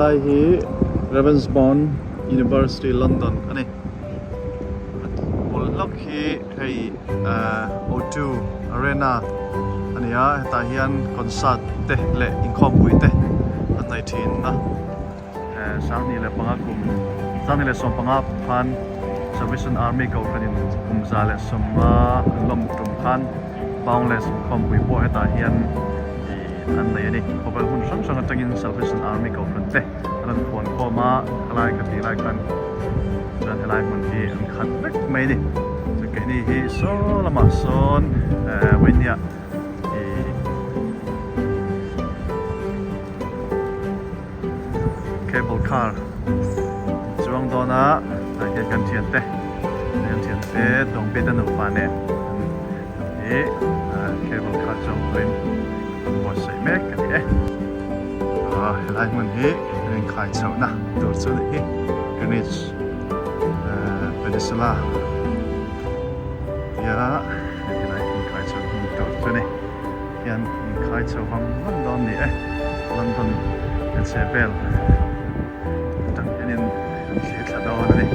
Helai hi Ravensbourne University London a ni. A bul lawk hi hei O2 Arena a ni a, hetah hian concert te leh inkhawmpui te an nei thin a. 25 kum, 2015 khan Salvation Army Kohhranin kum 150 an lawm tum khan Boundless inkhawmpui pawh hetah hian ih an nei a ni. Khawvel hmun hrang hrang atangin Salvation Army Kohhran te an rawn phuan khawm a, khalai ka tih lai khan chuan helai hmun hi an khat vek mai a ni. Chuan keini hi saw lamah sawn Vainia ih Cable car chuang dawn a tah hian kan thiante kan thiante Dawngpita nupa nen hi cable car chuang turin an buatsaih mek a ni e. Ah helai hmun hi an inkhai chhohna tur chu a ni hi Greenwich Peninsula tia helai inkhai chhoh hmun tur chu a ni. Hian inkhai chho vang vang dawn ni e, London kan chhe vel atang hianin kan thlir thla dawn a ni.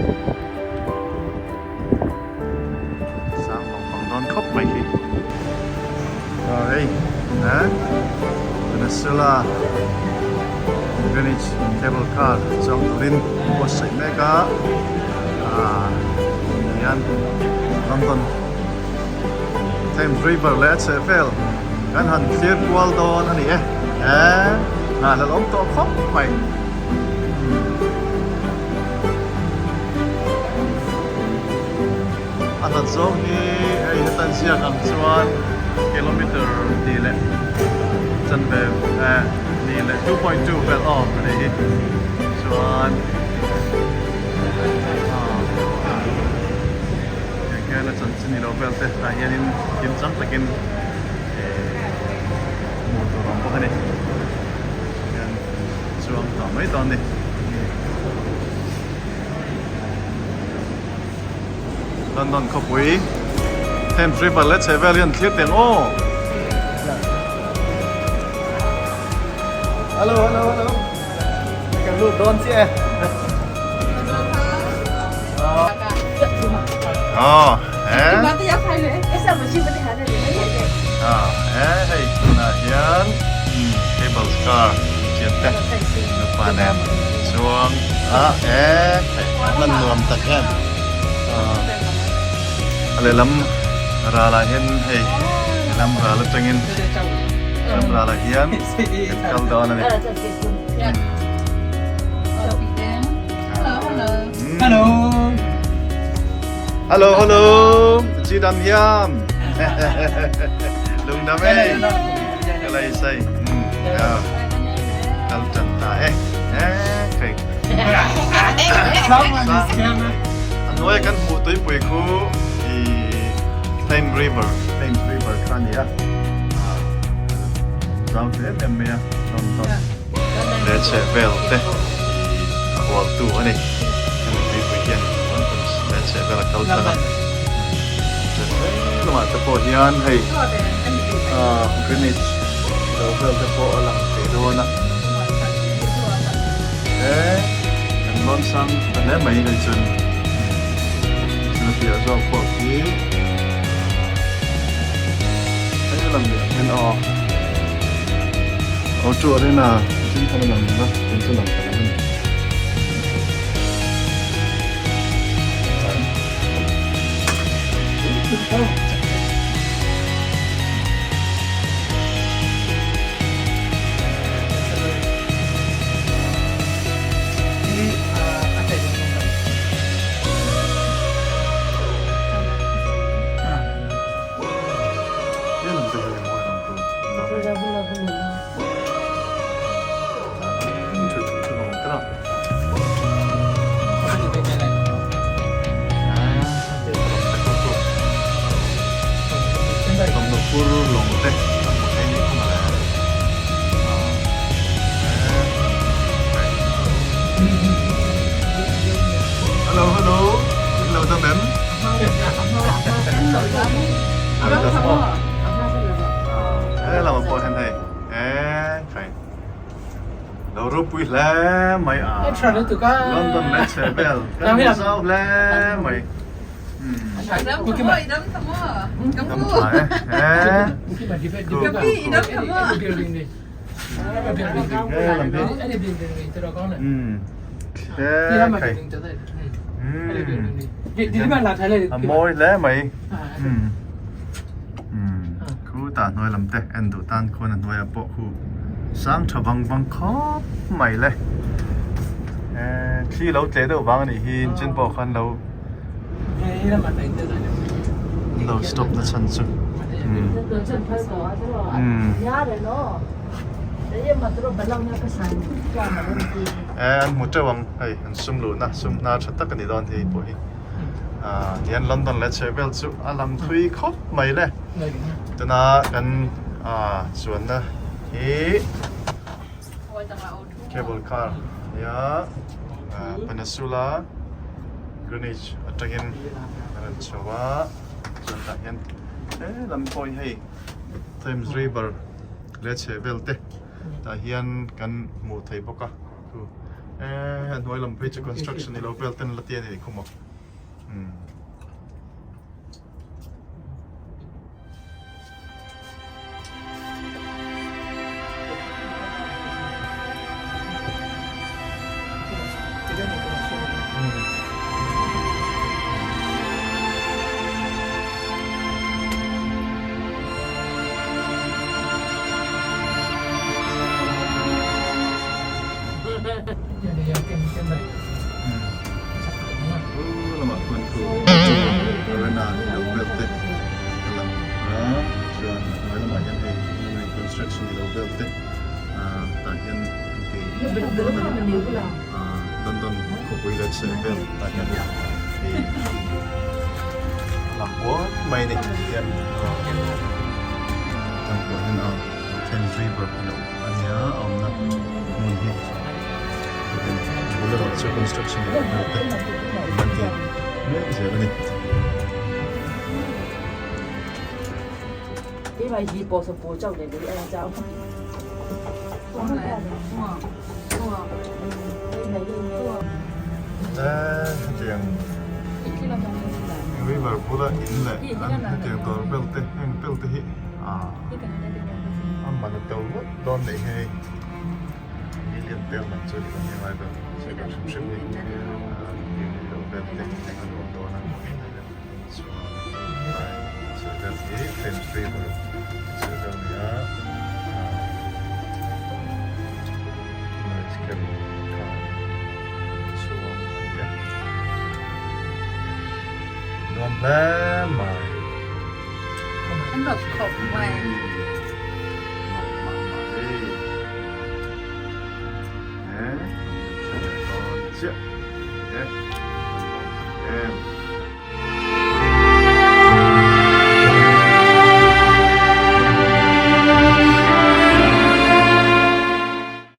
Sang vang vang dawn khawp mai hi. Aw hei eh Peninsula Greenwich Cable Car chuang turin buatsaih mek a, ah hian London. Thames River leh a chheh vel kan han thlir kual dawn a ni e. Eee nghah hlelh awm tawh khawp mai. A hlat zawng hi hei hetan ziak ang chuan kilometer hnih leh chanve hnih leh 2.2 vel aw a ni hi chuan Tiang hian a chanchin ilo vel te tah hianin kim chang takin hmuh tur a awm bawk a ni. Hian chuang tah mai dawn a ni. London khawpui Thames River leh chhehvel hian thlir teng aw. Hello hello hello. Kan lut dawn chiah e. Ờ, eh. Ờ, eh, hei tunah hian cable car chian te nupa nen chuang a eh hei a hman nuam tak em a lehlam ralah hian hei lehlam ral atangin lehlam ralah hian kan kal dawn a ni. Hello. Hello, hello. Chi dam hiam. Lung dam e. Kalai sai. Kal tan ta e. Eh, kai. Anuai kan hmuh tuipui khu i Thames River, Thames River kha ni a. Zau hle em mai a. Leh chheh vel te i a hual tu a ni. Hemi tuipui hian leh chheh vel a kal tlang a. Chuan lamah te pawh hian hei Greenwich lo vel te pawh a lang thei dawn a. He kan lawn sang ta hle mai hei chuan chuan a piah zawk pawh khi hei lam leh hian aw. Aw chu arena zing khan a lang a tin chu lang ta lo a ni. Hello hello in lo dam em? He lamah pawh hian hei he khai. Lo ropui hle mai a. London leh chhe vel kan hmu zau hle mai. Dam tha e. A mawi hle mai. Khu tah hnuai lam te en duh tan khuan a hnuaiah pawh khu sang tha vang vang khawp mai le. Thli lo tleh deuh vang a nih hi chen pawh khan lo lo stop na chhan chu. An hmu teuh ang hei an sum luhna sum hnar tha tak a ni dawn hei pawh hi. Tihian London leh chhehvel chu a lang thui khawp mai le. Tuna kan chuanna hi cable car nia Peninsula Greenwich atangin a rawn chho a chuan tah hian he lam pawh hi hei Thames River leh chhehvel te tah hian kan hmuh thei bawk a. Chu eh a hnuai lam phei chu construction ni lo vel ten la ti a ni khum aw umm. Lamah khuan khu arena lo vel te a lang a chuan a hnuai lamah hian hei hei construction lo vel te tah hian an ti London khawpui leh chheh vel tah hian hei a lang uar mai a ni hian tang pawh hian a Thames River lo a nia a awmna hmun hi bul erawh chu construction lo vel te an ti mek zel a ni. Hetiang river bula in leh an hetiang dawr vel te heng vel te hi a man a to ngawt dawn neih hi hei million tel man chu a ni dawn nge ngai vel hrim hrim hi hetiang vel te a nuam dawn a. Chuan tlai chheh vel hi Thames River chheh vel a ni a, nice cable car chuang a ni a, nuam hle mai. An rawt khawp mai. Mah mah mah hei. He kan chheh leh dawn chiah.